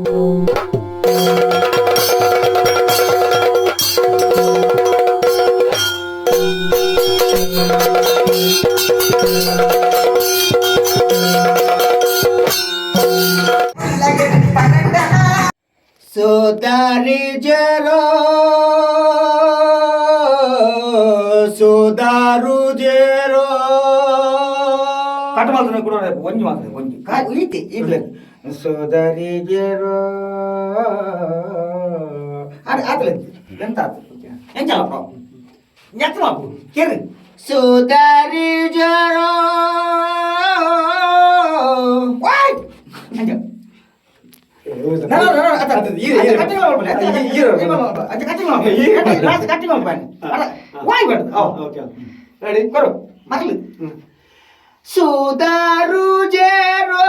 ಸುಧಾರಿಜರೋ, ಸುಧಾರುಜರೋ. ಕಟ್ ಮಾತ್ರ ಕೂಡ ಒಂಜಿ ಮಾತ್ರ ಒಂಜಿ. ಈತೆ ಈತೆ ಸುಧಾರಿಜರೋ. ಅರೆ ಆತಲೆ ಎಂತ ಆತು ಎಂಚಲ್ಲ ಬ್ರೋ ಎಂತ ಮಾಪು ಕೇರು. ಸುಧಾರಿಜರೋ. ವಾಯ್ ಅಂಚ. ರೆಡಿ. ಸುಧಾರುಜರೋ.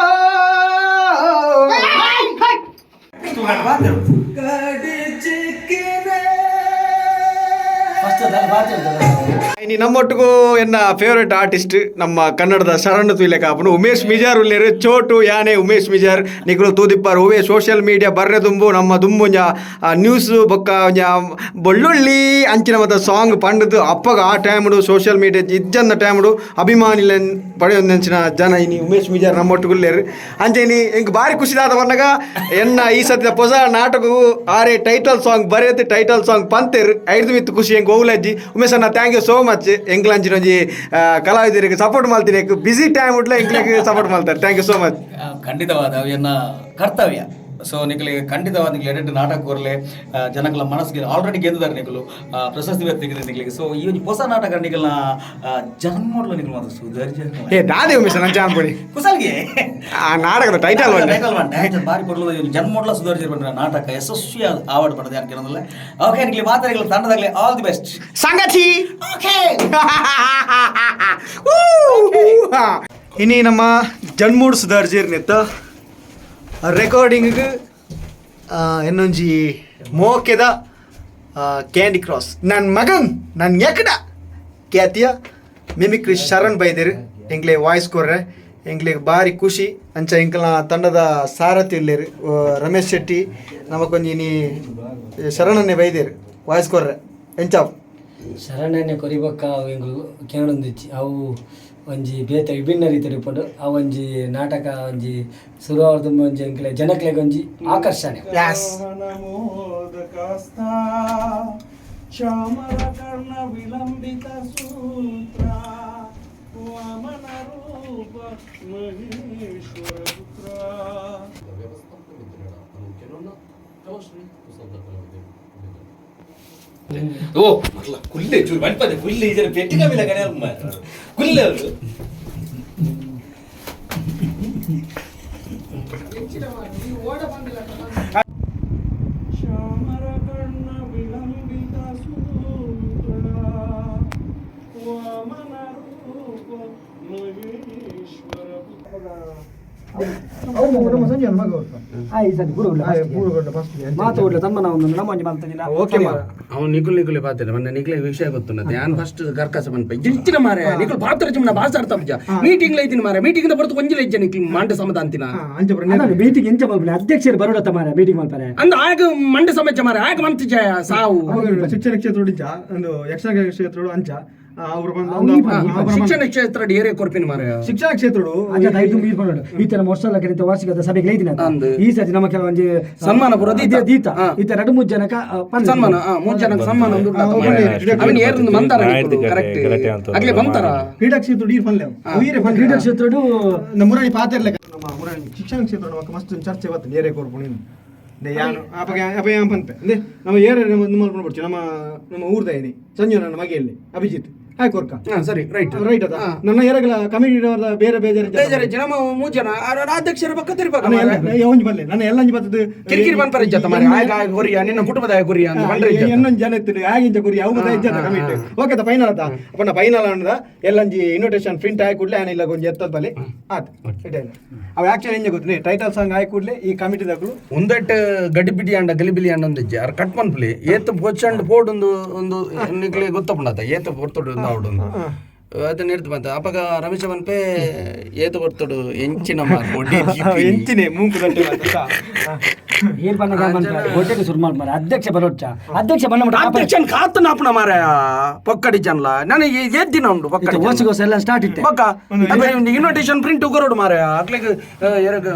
ಇನಿ ನಮ್ಮೊಟ್ಟಿಗೂ ಎನ್ನ ಫೇವರೇಟ್ ಆರ್ಟಿಸ್ಟ್, ನಮ್ಮ ಕನ್ನಡದ ಶರಣ ತುಯ್ಲೆ ಕಾಪುನು ಉಮೇಶ್ ಮಿಜಾರ್ ಉಲ್ಲೇರು. ಚೋಟು ಯಾನೆ ಉಮೇಶ್ ಮಿಜಾರ್ ನಿಕುಲು ತೂದಿಪ್ಪಾರ್. ಒವೇ ಸೋಷಿಯಲ್ ಮೀಡಿಯಾ ಬರ್ರೆ ದುಂಬು ನಮ್ಮ ದುಂಬು ಒಂಜ ನ್ಯೂಸ್ ಬೊಕ್ಕ ಒಂಜ ಬೊಳ್ಳುಳ್ಳಿ ಅಂಚಿನ ಮತ್ತ ಸಾಂಗ್ ಪಂಡದು ಅಪ್ಪಗ ಆ ಟೈಮ್ಡು ಸೋಷಿಯಲ್ ಮೀಡಿಯಾ ಇಜ್ಜನ್ನ ಟೈಮ್ಡು ಅಭಿಮಾನಿಲೆನ್ ಪಡೆಯೊಂದಂಚಿನ ಜನ ಇನಿ ಉಮೇಶ್ ಮಿಜಾರ್ ನಮ್ಮೊಟ್ಟುಗುಲ್ಲೇರು. ಅಂಚೆ ಇನಿ ಎಂಕ್ ಬಾರಿ ಖುಷಿದಾದ ಪನ್ನಗ ಎನ್ನ ಈ ಸತಿದ ಹೊಸ ನಾಟಕವು ಆರೆ ಟೈಟಲ್ ಸಾಂಗ್ ಬರೆಯತ್ತೆ, ಟೈಟಲ್ ಸಾಂಗ್ ಪಂತೇರು. ಐದು ಮಿತ್ತು ಖುಷಿ ಎಂಕ್ ಓವುಲಜ್ಜಿ. ಉಮೇಶ್ ಅಣ್ಣ, thank you so much. ಎಂಕ್ಲಂಚಿನ ಒಂಜಿ ಕಲಾವಿದರಿಗೆ ಸಪೋರ್ಟ್ ಮಲ್ತೀನಿ. ಬಿಸಿ ಟೈಮ್ ಉಟ್ಲ ಎಂಕ್ಲೆಗ್ ಸಪೋರ್ಟ್ ಮಾಡ್ತಾರೆ. Thank you so much. ಖಂಡಿತವಾದ ಅವು ಎನ್ನ ಕರ್ತವ್ಯ. ಸೊ ನಿಕಲಿಗೆ ಖಂಡಿತವಾದ ನಿಕ್ಲೆ ಎಡೆಟ್ ನಾಟಕ ಕೊರ್ಲೆ, ಜನಕಲ ಮನಸ್ಸಿಗೆ ಆಲ್ರೆಡಿ ಗೆದ್ದಿದ್ದಾರೆ ನಿಕಲು, ಪ್ರಶಸ್ತಿ ತೆಗೆದ ನಿಕಲಿಗೆ. ಸೊ ಈ ಒಂಜಿ ಹೊಸ ನಾಟಕ ನಿಕಲ್ನ ಜನ್ಮೋಡ್ಲ ನಿಕಲ್ ಮಾತ್ರ ಸುಧಾರಿ. ಏ ದಾದೆ ಉಮೇಶ್ ನನ್ನ ಚಾಂಪುಡಿ. ಕುಸಲ್ಗೆ. ಆ ನಾಟಕದ ಟೈಟಲ್ ಬಂಡೆ. ಟೈಟಲ್ ಬಂಡೆ. ಬಾರಿ ಕೊಡ್ಲು. ಜನ್ಮೋಡ್ಲ ಸುಧಾರಿಸಿ ಬಂದ ನಾಟಕ ಯಶಸ್ವಿ ಆವಾರ್ಡ್ ಪಡೆದ ಯಾರು ಕೇಳೋದಿಲ್ಲ. ಓಕೆ, ನಿಕ್ಲಿ ಮಾತಾಡಿಗಳ ತಂಡದಾಗಲಿ all the best. ಸಂಗತಿ. ಓಕೆ. ಇನಿ ನಮ್ಮ ಜನ್ಮೂಡ್ ಸುಧಾರ್ಜೀರ್ ನಿತ್ತ ರೆಕಾರ್ಡಿಂಗ್ ಇನ್ನೊಂಜಿ ಮೋಕೆದ ಕ್ಯಾಂಡಿ ಕ್ರಾಸ್ ನನ್ನ ಮಗನ್ ನನ್ನ ಎಕಡ ಖ್ಯಾತಿಯ ಮಿಮಿಕ್ರಿ ಶರಣ್ ಬೈದಿರು ಎಂಕ್ಲೆ ವಾಯ್ಸ್ ಕೊರ್ರೆ. ಎಂಕ್ಲೆಗ್ ಬಾರಿ ಖುಷಿ. ಅಂಚ ಎಂಕಲ್ನ ತಂಡದ ಸಾರಥಿ ಇಲ್ಲೇರು ರಮೇಶ್ ಶೆಟ್ಟಿ ನಮಕೊಂಜಿ ಇನಿ ಶರಣನ್ನೇ ಬೈದಿರು ವಾಯ್ಸ್ ಕೊರ್ರೆ ಎಂಚಾವ್. ಶರಣನೆ ಕೊರಿಬೊಕ್ಕ ಅವು ಎಂಕುಲು ಕೇಳೊಂದಿಚ್ಚಿ. ಅವು ಒಂಜಿ ಬೇತೆ ವಿಭಿನ್ನ ರೀತಿಯ ಉಪ್ಪುಂಡು. ಅವು ಒಂಜಿ ನಾಟಕ ಒಂಜಿ ಸುರುವಾರ್ದ ಒಂಜಿ ಎಂಕ್ಲೆ ಜನಕ್ಲೆಗ್ ಒಂಜಿ ಆಕರ್ಷಣೆ. ಯಾಸ್. ಚಾಮರ ಕರ್ಣ ವಿಲಂಬಿತ ಸೂತ್ರ ವಾಮನ ರೂಪ ಮಹೇಶ್ವರ ಪುತ್ರ. ಓ ಮರ್ಲ ಕುಲ್ಲೆ ಚೂರು ಬಣ್ಪದೆ ಕುಲ್ಲೆ ಇದರ ಪೆಟ್ಟಿ ಕಮ್ಮಿಲ್ಲ ಕಣೆ ಕುಲ್ಲೆ ಅವರು. ಚಾಮರ ಕರ್ಣ ವಿಲಂಬಿತ ಸೂತ್ರ ವಾಮನ ರೂಪ ಮಹೇಶ್ವರ ಪುತ್ರ. ಓಕೆ. ಅವನು ನಿಕುಲ್ ನಿಕುಲೆ ಪಾತ್ರ ಮೊನ್ನೆ ನಿಕ್ಲೆ ವಿಷಯ ಗೊತ್ತುಂಡ. ಯಾನ್ ಫಸ್ಟ್ ಕರ್ಕಸ ಪನ್ಪ ಜಿಂಚಿನ ಮಾರೆ ನಿಕುಲ್ ಪಾತ್ರ ಚಿಮ್ನ ಬಾಸಾಡ್ತಾ ಪುಜ ಮೀಟಿಂಗ್ ಲೈತಿನ ಮಾರೆ. ಮೀಟಿಂಗ್ the ಬರ್ತು ಒಂಜಿ ಲೈಜ್ಜ ನಿಕ್ಲ್ ಮಂಡೆ ಸಮದಾಂತಿನ. ಮೀಟಿಂಗ್ ಎಂಚ ಮಲ್ಪನೆ? ಅಧ್ಯಕ್ಷರು ಬರೋಡತ್ತ ಮಾರೆ, ಮೀಟಿಂಗ್ ಮಲ್ಪರೆ. ಅಂದ ಆಗ ಮಂಡೆ ಸಮಸ್ಯೆ ಮಾರೆ, ಆಗ ಮಂತ್ ಜಯ ಸಾವು. ಶಿಕ್ಷಣ ಕ್ಷೇತ್ರ ಇಂಚ ಒಂದು ಯಕ್ಷಗಾನ ಕ್ಷೇತ್ರ ಅಂಚ ಅವರು ಶಿಕ್ಷಣ ಕ್ಷೇತ್ರ ಏರಿಯಾ ಕೊರ್ಪಿನ ಮಾರೆ. ಶಿಕ್ಷಣ ಕ್ಷೇತ್ರಡು. ಅಂಚ ಐದು ಮೀರ್ ಬರೋಡು. ಈ ತರ ವರ್ಷ ಕರೀತ ವಾರ್ಷಿಕದ ಸಭೆಗೆ ಲೈದಿನ. ಅಂದ್. ಈ ಸತಿ ನಮ್ಮ ಕೆಲವೊಂಜಿ ಸನ್ಮಾನ ಪೂರ ದೀತ. ದೀತ. ಈ ತರ ಎರಡು ಮೂರು ಜನಕ ಪನ್ನೆ. ಸನ್ಮಾನ, ಮೂರ್ ಜನಕ್ಕೆ ಸನ್ಮಾನ ಒಂದು ಉಂಟು ಮಾರ್ರೆ. ಅವನ್ ಏರ್ಂದು ಮಂತಾರ ಕರೆಕ್ಟ್ ಅಗ್ಲೆ ಬಂತಾರ. ಕ್ರೀಡಾ ಕ್ಷೇತ್ರ ಈರ್ ಫನ್ಲೆ ಈರೆ ಫನ್. ಕ್ರೀಡಾ ಕ್ಷೇತ್ರಡು. ನಮ್ಮ ಮುರಾಣಿ ಪಾತ್ರ ಇರ್ಲೆಕ್ಕ. ನಮ್ಮ ಮುರಾಣಿ ಶಿಕ್ಷಣ ಕ್ಷೇತ್ರ ನಮಕ್ ಮಸ್ತ್ ಒಂಜಿ ಚರ್ಚೆ ಬತ್ತು ಏರೆ ಕೊರ್ಪುಣಿ ದೆ ಯಾನು ಅಪಗ ಅಪ ಯಾನ್ ಪನ್ಪೆ ಅಂದೆ ನಮ್ಮ ಏರೆ ನಮ್ಮ ಮಲ್ಪುಣ ಬಿಡ್ಚಿ. ನಮ್ಮ ನಮ್ಮ ಊರ್ದ ಏನಿ ಸಂಜು ನನ್ನ ಮಗೆಯಲ್ಲಿ ಅಭಿಜಿತ್ ಹಾಯ್ ಕೊರ್ಕ. ಹಾ, ಸರಿ, ರೈಟ್. ರೈಟ್ ಅದ. ನನ್ನ ಏರಗಲ ಕಮಿಟಿ ಬೇರೆ ಬೇಜಾರು. ಬೇಜಾರು ನಮ್ಮ ಮೂರ್ ಜನ ಅಧ್ಯಕ್ಷರ ಪಕ್ಕ ತಿರ್ಪಾಕ. ಒಂಜಿ ಬಲ್ಲೆ ನನ್ನ ಎಲ್ಲ ಒಂಜಿ ಬತ್ತದ. ಕಿರಿಕಿರಿ ಪನ್ಪರ ಇಜ್ಜತ್ತ ಮಾರೆ. ಆಯ್ಕ ಆಯ್ಕ ಹೊರಿಯ ನಿನ್ನ ಕುಟುಂಬದ ಆಯ್ಕ ಹೊರಿಯ ಅಂತ ಪಂಡ್ರೆ ಇಜ್ಜತ್ತ. ಇನ್ನೊಂದು ಜನ ಇತ್ತು ಆಗಿಂಚ ಗುರಿ ಅವು ಮತ್ತೆ ಇಜ್ಜತ್ತ ಕಮಿಟಿ. ಓಕೆ ತ ಫೈನಲ್ ಆತ ಅಪ್ಪನ ಫೈನಲ್ ಅನ್ನದ ಎಲ್ಲಂಜಿ ಇನ್ವಿಟೇಷನ್ ಪ್ರಿಂಟ್ ಆಗಿ ಕೂಡಲೇ ಇಲ್ಲ ಒಂಜಿ ಎತ್ತದ ಬಲೆ ಆತ್ ಇಡೇನ. ಅವು ಆಕ್ಚುಲಿ ಎಂಜ ಗೊತ್ತು ಟೈಟಲ್ ಸಾಂಗ್ ಆಗಿ ಕೂಡಲೇ ಈ ಕಮಿಟಿ ದಕ್ಕಲು. ಉಂದೆಟ್ ಗಡಿಬಿಡಿ ಅಂಡ ಗಲಿಬಿಲಿ ಅಂಡ ಒಂದಿಜ್ಜಿ ಅರ್ ಕಟ್ ಮನ್ಪುಲಿ ಏತ್ ಪೊಚ್ಚಂಡ್ ಪೋಡ್ ಒಂದು ಒಂದು ನಿಕ್ಲೆ ಗೊತ್ತಪುಂಡತ ಏತ್ ಪೊರ್ತೊಡು ಒಂದು ಅವಡು. ಅದನ್ನ ಹಿಡ್ದು ಬಂತ ಅಪಗ ರಮೇಶ ಮನ್ಪೆ ಏತು ಬರ್ತಡು ಎಂಚಿನ ಎಂಚಿನೆ ಮೂಂಕು ತಟ್ಟೆ ಏನ್ ಪನ್ನಗ ಹೊಟ್ಟೆಗೆ ಶುರು ಮಾಡ್ಮಾರ ಅಧ್ಯಕ್ಷ ಬರೋಚ್ಚ ಅಧ್ಯಕ್ಷ ಬಣ್ಣ ಮಟ್ಟ ಅಧ್ಯಕ್ಷನ್ ಕಾತು ನಾಪುಣ ಮಾರಾಯ ಪೊಕ್ಕಡಿ ಜನಲ ನಾನು ಏದ್ ದಿನ ಉಂಡು ಪೊಕ್ಕಡಿ ಓಸಿಗೋಸ ಎಲ್ಲ ಸ್ಟಾರ್ಟ್ ಇಟ್ಟೆ ಬೊಕ್ಕ ಇನ್ವಿಟೇಷನ್ ಪ್ರಿಂಟ್ ಉಗರೋಡು ಮಾರಾಯ ಅಕ್ಲೆಗ್ ಎರಗ್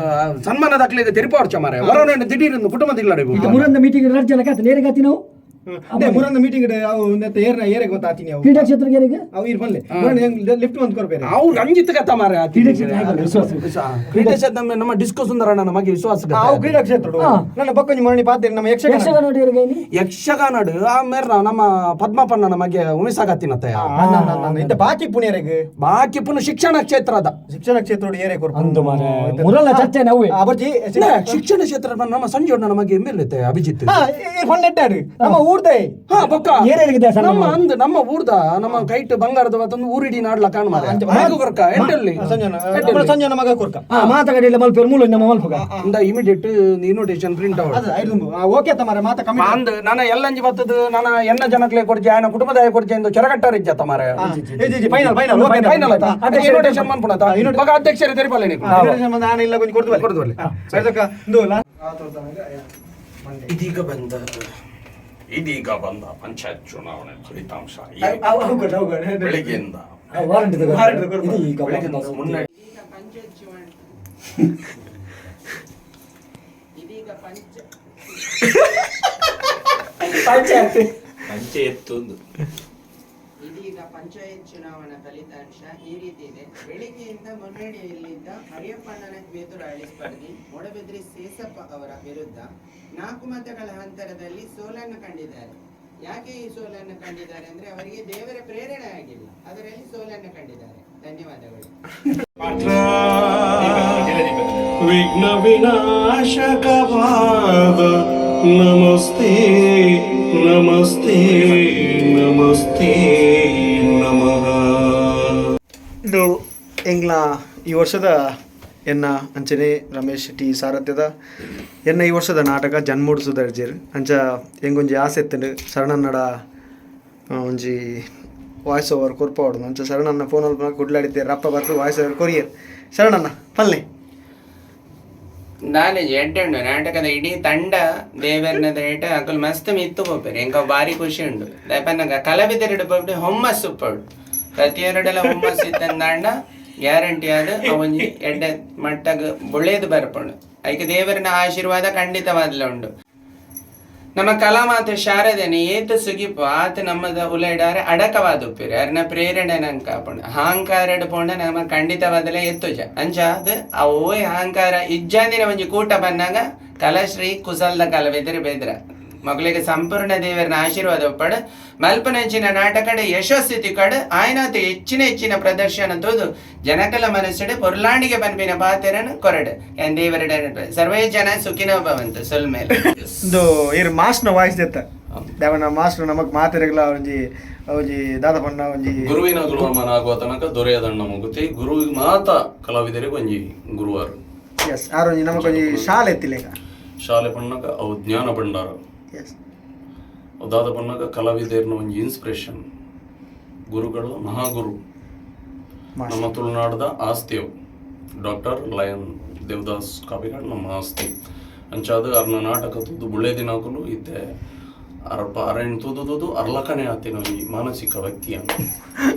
ಸನ್ಮಾನದ ಅಕ್ಲೆಗ್ ತೆರಿಪಾಡ್ಚ ಮಾರಾಯ ಹೊರನ ದಿಢೀರ್ ಕುಟುಂಬದ ಇಲ್ಲ ಮುರಂದ ಮೀಟಿಂಗ್ ರಡ್ ಜನ ಕಾತ ನೇರ ಕಾತಿ ನಾವು ಮುರಂದ ಮೀಟಿಂಗ್ ಅವು ಏರ್ನ ಏರೆ ಗೊತ್ತಾತೀನಿ ಅವು ಕ್ರೀಡಾ ಕ್ಷೇತ್ರಕ್ಕೆ ಏರಿಗೆ ಅವು ಇರ್ ಬನ್ಲೆ ಲಿಫ್ಟ್ ಬಂದ್ ಕೊರ್ಬೇರೆ ಅವ್ರು ರಂಜಿತ್ ಕಥ ಮಾರಾಯ ಕ್ರೀಡಾ ಕ್ಷೇತ್ರ ಹೇಗೆ ವಿಶ್ವಾಸ ಕ್ರೀಡಾ ಕ್ಷೇತ್ರ ನಮ್ಮ ಡಿಸ್ಕೋ ಸುಂದರಣ್ಣ ನಮಗೆ ವಿಶ್ವಾಸ ಅವು ಕ್ರೀಡಾ ಕ್ಷೇತ್ರ ನನ್ನ ಬಕ್ಕೊಂಜಿ ಮರಣಿ ಪಾತೇರಿ ನಮ್ಮ ಯಕ್ಷಗಾನ ಯಕ್ಷಗಾನ ನೋಡಿ ಏರಿಗೆ ನೀ ಯಕ್ಷಗಾನಡು ಆ ಮೇರ್ನ ನಮ್ಮ ಪದ್ಮಪಣ್ಣ ನಮಗೆ ಉಮಿಸಾಗತ್ತಿನತ್ತ ಇಂತ ಬಾಕಿ ಪುಣ್ಯರೆಗ್ ಬಾಕಿ ಪುನಃ ಶಿಕ್ಷಣ ಕ್ಷೇತ್ರದ ಶಿಕ್ಷಣ ಕ್ಷೇತ್ರ ಏರೆ ಕೊರ್ಪು ಅಂದು ಮಾರ್ರೆ ಮುರಲ್ಲ ಚರ್ಚೆ ನಾವೇ ಅಬರ್ಜಿ ಇಲ್ಲ, ಶಿಕ್ಷಣ ಕ್ಷೇತ್ರ ನಮ್ಮ ಸಂಜೋಣ ನಮಗೆ ಎಮ್ ಎಲ್ ಅಭಿಜಿತ್ ನಮ್ಮ ಊರ್ದೆ ಹಾ ಬೊಕ್ಕ ಏರೇರಿಗೆ ದೇಶ ನಮ್ಮ ಅಂದ್ ನಮ್ಮ ಊರ್ದ ನಮ್ಮ ಕೈಟ್ ಬಂಗಾರದ ಮತ್ತೊಂದು ಊರಿಡಿ ನಾಡ್ಲ ಕಾಣ್ ಮಾರ್ರೆ. ಹೇಗೂ ಕೊರ್ಕ ಎಂಟಲ್ಲಿ ಸಂಜನ ನಮ್ಮ ಸಂಜನ ಮಗ ಕೊರ್ಕ ಮಾತುಕತೆ ಮಲ್ಪೇರು ಮೂಲ ನಮ್ಮ ಮಲ್ಪಗ ಇಂದ immediate invitation print ಅದು ಐದು ಓಕೆ ತಮಾರೆ ಮಾತ ಕಮ್ಮಿ ಅಂದ್ ನನ್ನ ಎಲ್ಲಂಜಿ ಬತ್ತದು ನನ್ನ ಎನ್ನ ಜನಕ್ಲೆ ಕೊಡ್ಜೆ ಆಯನ ಕುಟುಂಬದಾಯ ಕೊಡ್ಜೆ ಎಂದು ಚೆರಗಟ್ಟಾರ ಇಜ್ಜತ್ತ ಮಾರ್ರೆ. G final final okay final ಆಯ್ತಾ ಇನ್ವಿಟೇಷನ್ ಮನ್ಪುಣತ ಮಗ ಅಧ್ಯಕ್ಷರೇ ತೆರಿಪಾಲೆ ನೀವು ನಾನು ಇಲ್ಲ ಕೊಂಚ ಕೊಡ್ದು ಕೊಡ್ದು ಬರ್ಲಿ. ಇಂದು ಇದೀಗ ಬಂದ ಇದೀಗ ಬಂದ ಪಂಚಾಯತ್ ಚುನಾವಣೆ ಫಲಿತಾಂಶ ಬೆಳಿಗ್ಗೆಯಿಂದ ವಾರಂಟ್ ಇದು ಈಗ ಮುನ್ನಡೆ ಇದೀಗ ಪಂಚ ಇದೀಗ ಪಂಚಾಯತ್ ಚುನಾವಣಾ ಫಲಿತಾಂಶ ಈ ರೀತಿ ಇದೆ. ಬೆಳಿಗ್ಗೆಯಿಂದ ಮುನ್ನಡೆಯಲ್ಲಿದ್ದ ಹರಿಯಪ್ಪಣ್ಣನ ಎದುರಾಳಿ ಸ್ಪರ್ಧಿ ಮೂಡಬಿದ್ರಿ ಸೇಸಪ್ಪ ಅವರ ವಿರುದ್ಧ 4 ಮತಗಳ ಅಂತರದಲ್ಲಿ ಸೋಲನ್ನು ಕಂಡಿದ್ದಾರೆ. ಯಾಕೆ ಈ ಸೋಲನ್ನು ಕಂಡಿದ್ದಾರೆ ಅಂದ್ರೆ ಅವರಿಗೆ ದೇವರ ಪ್ರೇರಣೆ ಆಗಿಲ್ಲ, ಅದರಲ್ಲಿ ಸೋಲನ್ನು ಕಂಡಿದ್ದಾರೆ. ಧನ್ಯವಾದಗಳು. ವಿಘ್ನ ವಿನಾಶಕವಾದ ನಮಸ್ತೆ ನಮಸ್ತೆ ನಮಸ್ತೆ ನಮಃ. ಇದು ಎಂಗ್ಲ ಈ ವರ್ಷದ ಎನ್ನ ಅಂಚನೆ ರಮೇಶ್ ಟಿ ಸಾರಥ್ಯದ ಎನ್ನ ಈ ವರ್ಷದ ನಾಟಕ ಜನ್ಮೂಡು ಸುದರ್ಜಿರ್ ಅಂಚ ಎಂಗೊಂಜಿ ಆಸೆ ಎತ್ತಂಡು ಶರಣನ್ನಡ ಒಂಜಿ ವಾಯ್ಸ್ ಓವರ್ ಕೊರ್ಪಾವಡು ಅಂಚ ಶರಣನ್ನ ಫೋನ್ ಅಲ್ಪ ಕುಡ್ಲಾಡಿದ್ದೆ ರಪ್ಪ ಬರ್ತು voice over courier ಶರಣನ್ನ ಪಲ್ಲೆ ನಾನು ಎಡ್ಡೆ ಉಂಡು ನಾಟಕದ ಇಡೀ ತಂಡ ದೇವರ್ನ ದೇಟ ಅಕುಲು ಮಸ್ತ್ ಮಿತ್ತು ಪೋಪೆರ್ ಎಂಕ ಬಾರಿ ಖುಷಿ ಉಂಡು. ದಯಪನ್ನಗ ಕಲಾವಿದರೆಡು ಪೋಪು ಹುಮ್ಮಸ್ಸು ಉಪ್ಪಡು ಪ್ರತಿಯೊರಡೆಲ ಹುಮ್ಮಸ್ಸು ಇತ್ತಂದಾಂಡ ಗ್ಯಾರಂಟಿ ಆದ ಅವೊಂಜಿ ಎಡ್ಡೆ ಮಟ್ಟಗ್ ಬೊಳ್ಳೇದು ಬರ್ಪುಂಡು. ಐಕೆ ದೇವರನ ಆಶೀರ್ವಾದ ಖಂಡಿತವಾದ್ಲ ಉಂಡು. ನಮ್ಮ ಕಲಾಮಾತೆ ಶಾರದೆನೆ ಏತ ಸುಗಿಪು ಆತ ನಮ್ಮದ ಉಲೈಡಾರೆ ಅಡಕವಾದ ಉಪ್ಪಿರಿ ಅರ್ನ ಪ್ರೇರಣೆ ನಂಗೆ ಕಾಪುಂಡು. ಅಹಂಕಾರಡ್ ಪೋಂಡ ನಮ್ಮ ಖಂಡಿತವಾದಲ ಎತ್ತುಜ ಅಂಚ ಅದು ಆ ಓಯ್ ಅಹಂಕಾರ ಇಜ್ಜಾಂದಿನ ಒಂಜಿ ಕೂಟ ಬಂದಾಗ ಕಲಾಶ್ರೀ ಕುಸಲ್ದ ಕಲವಿದ್ರೆ ಬೆದ್ರ ಮಗಳಿಗೆ ಸಂಪೂರ್ಣ ದೇವರನ ಆಶೀರ್ವಾದ ಒಪ್ಪಡು ಮಲ್ಪನಂಚಿನ ನಾಟಕಡೆ ಯಶಸ್ಸಿತಿ ಕಡೆ ಆಯ್ನಾತ ಹೆಚ್ಚಿನ ಹೆಚ್ಚಿನ ಪ್ರದರ್ಶನ ತೋದು ಜನಕಲ ಮನಸ್ಸುಡೆ ಪೊರ್ಲಾಂಡಿಗೆ ಪನ್ಪಿನ ಪಾತೆರನು ಕೊರಡು ಏನ್ ದೇವರಡೆ ಸರ್ವೇ ಜನ ಸುಖಿನೋ ಭವಂತು ಸೊಲ್ಮೇಲೆ. ಇಂದು ಇರ್ ಮಾಸ್ನ ವಾಯ್ಸ್ ದೆತ್ತ ದೇವನ ಮಾಸ್ಟರ್ ನಮಕ್ ಮಾತೆರೆಗ್ಲ ಒಂಜಿ ಒಂಜಿ ದಾದ ಪಂಡ ಒಂಜಿ ಗುರುವಿನ ಗುರುವಮನ ಆಗುವ ತನಕ ದೊರೆಯದಣ್ಣ ಮುಗುತಿ ಗುರು ಮಾತ ಕಲಾವಿದರಿಗೆ ಒಂಜಿ ಗುರುವಾರು. ಎಸ್ ಆರ್ ಒಂಜಿ ನಮಕ್ ಒಂಜಿ ಶಾಲೆ ಎತ್ತಿಲೇಕ ಶಾಲೆ ಪಣ್ಣಗ ಅವು ಜ್ಞಾನ ಭಂಡಾರ. ಎಸ್ ಅವು ದಾದ ಪಣ್ಣಗ ಕಲಾವಿದರ್ನ ಒಂಜಿ ಇನ್ಸ್ಪಿರೇಷನ್ ಗುರುಗಳು ಮಹಾಗುರು ನಮ್ಮ ತುಳುನಾಡದ ಆಸ್ತಿಯವು ಡಾಕ್ಟರ್ ಲಯನ್ ದೇವದಾಸ್ ಕಾಪಿಕಾಡ್ ನಮ್ಮ ಆಸ್ತಿ ಅಂಚಾದ ಅರ್ನ ನಾಟಕ ತೂದು ಬುಳ್ಳೆ ದಿನಾಕಲು ಇತ್ತೆ ಅರಪ ಅರಣ್ ತೂದು ತೂದು ಅರ್ಲಕನೆ ಆತಿನ ಈ ಮಾನಸಿಕ ವ್ಯಕ್ತಿಯನ್ನು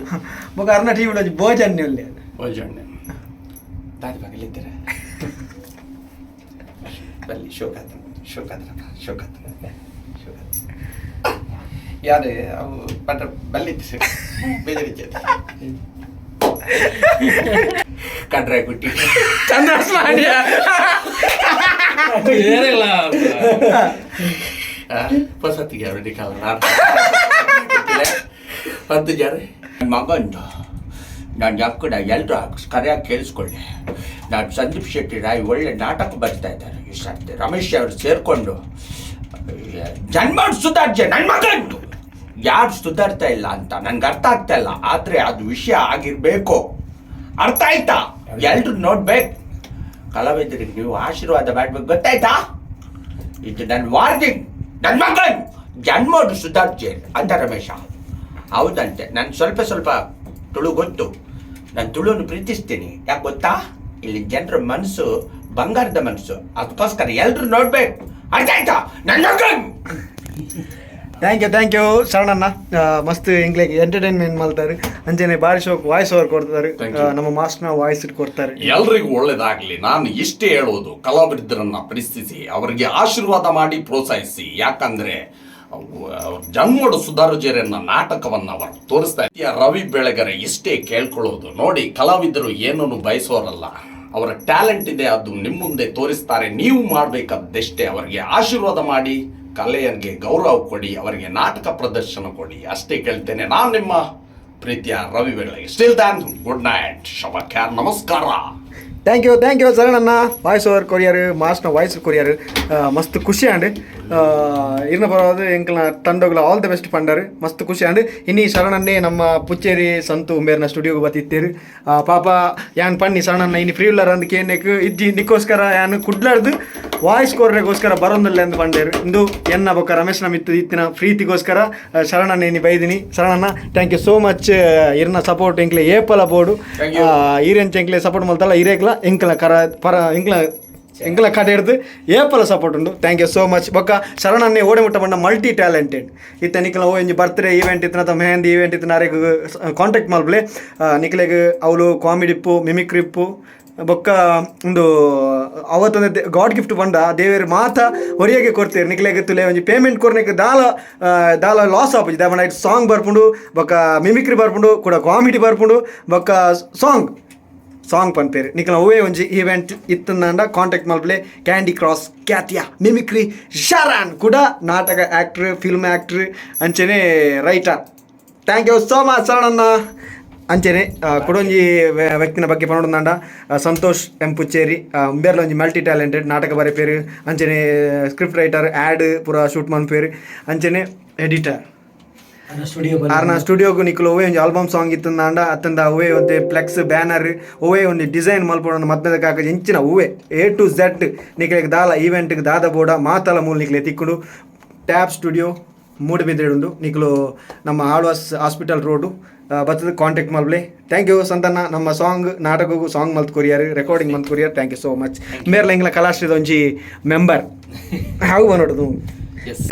ಬೊಕ ಅರ್ನ ಟಿವಿ ಒಂಜಿ ಭೋಜನ್ಯ ಉಲ್ಲೆ ವೈಜಣ್ಯ ದಾದಿ ಪಗಲಿದ್ದೀರ ಬಲ್ಲಿ ಶೋಕಾತ ಶೋಕಾತ್ರಪ್ಪ ಶೋಕಾತ ಶೋಕಾತ ಯಾರು ಅವು ಪಟ್ಟ ಬಲ್ಲಿತ್ತು ಬೇಜಾರಿದ್ದೆ ಕಡ್ರೆ ಗುಟ್ಟಿ ಏನಿಲ್ಲ ಹೊಸತಿಗೆ ಅವರಿಗೆ ಕಾಲ ಪತ್ತು ಜಾರೆ ಮಗಂದು ನಾನು ಯಾಕಡ ಎಲ್ಲರೂ ಕರೆಯಾಗಿ ಕೇಳಿಸ್ಕೊಳ್ಳಿ. ನಾನು ಸಂದೀಪ್ ಶೆಟ್ಟಿ ರಾಯ್ ಒಳ್ಳೆ ನಾಟಕ ಬರ್ತಾ ಇದ್ದಾರೆ ಈ ಸರ್ತಿ. ರಮೇಶ್ ಅವರು ಸೇರಿಕೊಂಡು ಜನ್ಮ ಸುಧಾರ್ಜೆ ನನ್ನ ಮಗಂದು ಯಾರು ಸುಧಾರ್ತಾ ಇಲ್ಲ ಅಂತ ನನ್ಗೆ ಅರ್ಥ ಆಗ್ತಾ ಇಲ್ಲ. ಆದರೆ ಅದು ವಿಷಯ ಆಗಿರಬೇಕು, ಅರ್ಥ ಆಯ್ತಾ? ಎಲ್ರು ನೋಡ್ಬೇಕು. ಕಲಾವಿದರಿಗೆ ನೀವು ಆಶೀರ್ವಾದ ಮಾಡ್ಬೇಕು, ಗೊತ್ತಾಯ್ತಾ? ಇದು ನನ್ನ ವಾರ್ನಿಂಗ್. ನನ್ನ ಮಗನ್ ಜನ್ಮೋಡು ಸುಧಾರ್ಜೆ ಅಂತ ರಮೇಶ. ಹೌದಂತೆ, ನಾನು ಸ್ವಲ್ಪ ಸ್ವಲ್ಪ ತುಳು ಗೊತ್ತು. ನಾನು ತುಳುವನ್ನು ಪ್ರೀತಿಸ್ತೀನಿ. ಯಾಕೆ ಗೊತ್ತಾ? ಇಲ್ಲಿ ಜನರ ಮನಸ್ಸು ಬಂಗಾರದ ಮನಸ್ಸು. ಅದಕ್ಕೋಸ್ಕರ ಎಲ್ಲರೂ ನೋಡ್ಬೇಕು. ಅರ್ಥ ಆಯ್ತಾ ನನ್ನ? Thank you, thank you ಶರಣಣ್ಣ. ಮಸ್ತ್ ಎಂಗ್ಲೆಗ್ ಎಂಟರ್ಟೈನ್ಮೆಂಟ್ ಮಾಡ್ತಾರೆ. ಅಂಚನೆ ಬಾರಿ ಶೋಕ್ ವಾಯ್ಸ್ ಓವರ್ ಕೊಡ್ತಾರೆ. Thank you. ನಮ್ಮ ಮಾಸ್ಟರ್ನ ವಾಯ್ಸ್ ಕೊಡ್ತಾರೆ. ಎಲ್ರಿಗೂ ಒಳ್ಳೇದಾಗ್ಲಿ. ನಾನು ಇಷ್ಟೇ ಹೇಳೋದು, ಕಲಾವಿದರನ್ನ ಪ್ರೀತಿಸಿ, ಅವರಿಗೆ ಆಶೀರ್ವಾದ ಮಾಡಿ ಪ್ರೋತ್ಸಾಹಿಸಿ. ಯಾಕಂದ್ರೆ ಅವ್ರ ಜನ್ಮಡು ಸುಧಾರಜರನ್ನ ನಾಟಕವನ್ನ ಅವರು ತೋರಿಸ್ತಾ ಇದ್ದಾರೆ. ರವಿ ಬೆಳಗೆರೆ ಇಷ್ಟೇ ಕೇಳ್ಕೊಳ್ಳೋದು, ನೋಡಿ, ಕಲಾವಿದರು ಏನನ್ನು ಬಯಸೋರಲ್ಲ. ಅವರ ಟ್ಯಾಲೆಂಟ್ ಇದೆ, ಅದು ನಿಮ್ಮ ಮುಂದೆ ತೋರಿಸ್ತಾರೆ. ನೀವು ಮಾಡಬೇಕಾದಷ್ಟೇ ಅವರಿಗೆ ಆಶೀರ್ವಾದ ಮಾಡಿ, ಕಲೆಯನ್ಗೆ ಗೌರವ ಕೊಡಿ, ಅವರಿಗೆ ನಾಟಕ ಪ್ರದರ್ಶನ ಕೊಡಿ. ಅಷ್ಟೇ ಕೇಳ್ತೇನೆ. ನಾನು ನಿಮ್ಮ ಪ್ರೀತಿಯ Ravi Belagere. Till then, good night, ಶಬ ಖೈರ್, ನಮಸ್ಕಾರ. Thank you, thank you ಶರಣಣ್ಣ. Voice over courier, ಮಾಸ್ನ voice courier. ಮಸ್ತ್ ಖುಷಿ ಆಂಡ್. ಇರ್ನ ಪರವಾದ ಎಂಕಲ್ನ ತಂಡೋಗ್ಲ ಆಲ್ the best ಪಂಡರ್. ಮಸ್ತ್ ಖುಷಿ ಆಂಡ್. ಇನಿ ಶರಣನ್ನೇ ನಮ್ಮ ಪುಚ್ಚೇರಿ ಸಂತು ಉಮೇರ್ನ ಸ್ಟುಡಿಯೋಗೆ ಬತ್ತಿತ್ತೇರು. ಪಾಪ ಯಾನ್ ಪಣ್ಣಿ ಶರಣಣ್ಣ ಇನಿ ಫ್ರೀ ಉಳ್ಳಾರ ಅಂದ್ ಕೇನೆಕ್ ಇಜ್ಜಿ, ನಿಕ್ಕೋಸ್ಕರ ಯಾನ್ ಕುಡ್ಲಾರ್ದು ವಾಯ್ಸ್ ಕೊರ್ರೆಗೋಸ್ಕರ ಬರೋಂದಿಲ್ಲ ಎಂದು ಪಂಡೇರು. ಇಂದು ಎನ್ನ ಬೊಕ್ಕ ರಮೇಶ್ನ ಮಿತ್ತು ಇತ್ತಿನ ಪ್ರೀತಿಗೋಸ್ಕರ ಶರಣಣ್ಣ ಇನಿ ಬೈದಿನಿ. ಶರಣಣ್ಣ, thank you so much. ಇರ್ನ ಸಪೋರ್ಟ್ ಎಂಕ್ಲೆ ಏಪಲ ಬೋಡು. Thank you. ಈರೆಂಚ ಎಂಕ್ಲೆ ಸಪೋರ್ಟ್ ಮಲ್ತಲ್ಲ, ಇರೇಗ್ಲ ಎಂಕ್ಲ ಕರ ಪರ ಎಂಕ್ಲ ಎಂಕ್ಲ ಕಡೆ ಹಿಡ್ದು ಏಪಲ ಸಪೋರ್ಟ್ ಉಂಡು. Thank you so much. ಬೊಕ್ಕ ಶರಣನ್ನೇ ಓಡೆ ಮುಟ್ಟ ಬಣ್ಣ ಮಲ್ಟಿ ಟ್ಯಾಲೆಂಟೆಡ್ ಇತ್ತ. ನಿಕ್ಲ ಓ ಒಂಜಿ ಬರ್ತ್ಡೇ ಈವೆಂಟ್ ಇತ್ತಿನ ಅಥವಾ ಮೆಹಂದಿ ಈವೆಂಟ್ ಇತ್ತಿನ ಅರೆಗ್ ಕಾಂಟ್ಯಾಕ್ಟ್ ಮಲ್ಪಲೆ. ನಿಕ್ಲೆಗ್ ಅವಳು ಕಾಮಿಡಿ ಇಪ್ಪು, ಮಿಮಿಕ್ರಿ ಇಪ್ಪು, ಬೊಕ್ಕ ಉಂದು ಅವತ್ತೊಂದು ಗಾಡ್ ಗಿಫ್ಟ್ ಪಂಡ ದೇವೇರು ಮಾತ ಹೊರಿಯಗೆ ಕೊಡ್ತೀರಿ. ನಿಕ್ಲೆಗ್ ತುಲೆ ಒಂಜಿ ಪೇಮೆಂಟ್ ಕೊರ್ನೆಕ್ ದಾಲ ದಾಲ ಲಾಸ್ ಆಪುಜಿ. ದಾಪಂಡ ಸಾಂಗ್ ಬರ್ಪುಂಡು, ಬೊಕ್ಕ ಮಿಮಿಕ್ರಿ ಬರ್ಪುಂಡು, ಕೂಡ ಕಾಮಿಡಿ ಬರ್ಪುಂಡು, ಬೊಕ್ಕ ಸಾಂಗ್ ಸಾಂಗ್ ಪನ್ಪೇರು. ನಿಕ್ಲ ಒವ್ವೇ ಒಂಜಿ ಈವೆಂಟ್ ಇತ್ತಂದಾಂಡ ಕಾಂಟ್ಯಾಕ್ಟ್ ಮಲ್ಪಲೆ. ಕ್ಯಾಂಡಿ ಕ್ರಾಸ್ ಖ್ಯಾತಿಯ ಮಿಮಿಕ್ರಿ ಶರಣ್ ಕೂಡ ನಾಟಕ ಆ್ಯಕ್ಟ್ರ್, ಫಿಲ್ಮ್ ಆ್ಯಕ್ಟ್ರ್, ಅಂಚನೆ writer. Thank you so much ಶರಣಣ್ಣ. ಅಂಚನೆ ಕುಡೊಂಜಿ ವ್ಯಕ್ತಿನ ಬಗ್ಗೆ ಪನೊಡುಂದಾಂಡ, ಸಂತೋಷ್ ಎಂ ಪುಚ್ಚೇರಿ ಉಂಬೇರ್ಲ ಒಂಜಿ ಮಲ್ಟಿ ಟ್ಯಾಲೆಂಟೆಡ್. ನಾಟಕ ಬರೆಪೇರು, ಅಂಚನೆ ಸ್ಕ್ರಿಪ್ಟ್ ರೈಟರ್, ಆ್ಯಡ್ ಪೂರ ಶೂಟ್ ಮನ್ಪೇರು, ಅಂಚನೆ ಎಡಿಟರ್. ಸ್ಟುಡಿಯೋ. ಆರ್ನ ಸ್ಟುಡಿಯೋಗು ನಿಕುಲು ಒವ್ವೇ ಒಂಜಿ ಆಲ್ಬಮ್ ಸಾಂಗ್ ಇತ್ತಂದಾಂಡ, ಅತ್ತಂದ ಒವ್ವೇ ಒಂತೆ ಫ್ಲೆಕ್ಸ್ ಬ್ಯಾನರ್, ಒವ್ವೇ ಒಂಜಿ ಡಿಸೈನ್ ಮಲ್ಪೊಡು, ಮದ್ಮೆದ ಕಾಕ ಎಂಚಿನ ಒವ್ವೇ ಎ ಟು ಝೆಡ್ ನಿಕ್ಲೆಗ್ ದಾಲ ಈವೆಂಟ್ಗೆ ದಾದ ಬೋಡ ಮಾತಲ ಮೂಲ ನಿಕ್ಲೆ ತಿಕ್ಕುಂಡು. ಟ್ಯಾಪ್ ಸ್ಟುಡಿಯೋ ಮೂಡುಬಿದ್ರೆ ಉಂಡು. ನಿಕುಲು ನಮ್ಮ ಆಳ್ವಾಸ್ ಹಾಸ್ಪಿಟಲ್ ರೋಡು ಬತ್ತದ ಕಾಂಟ್ಯಾಕ್ಟ್ ಮಲ್ಪಲೆ. Thank you ಸಂತಣ್ಣ. ನಮ್ಮ ಸಾಂಗ್ ನಾಟಕಗೂ ಸಾಂಗ್ ಮಲ್ತ್ ಕೊರಿಯರ್, ರೆಕಾರ್ಡಿಂಗ್ ಮಲ್ತ್ courier. Thank you so much. ಮೇರ್ಲ ಇಂಗ್ಲ ಕಲಾಶ್ರೀದ ಒಂಜಿ ಮೆಂಬರ್ ಹಾವು ಬನ್ನೋಡು. ಎಸ್.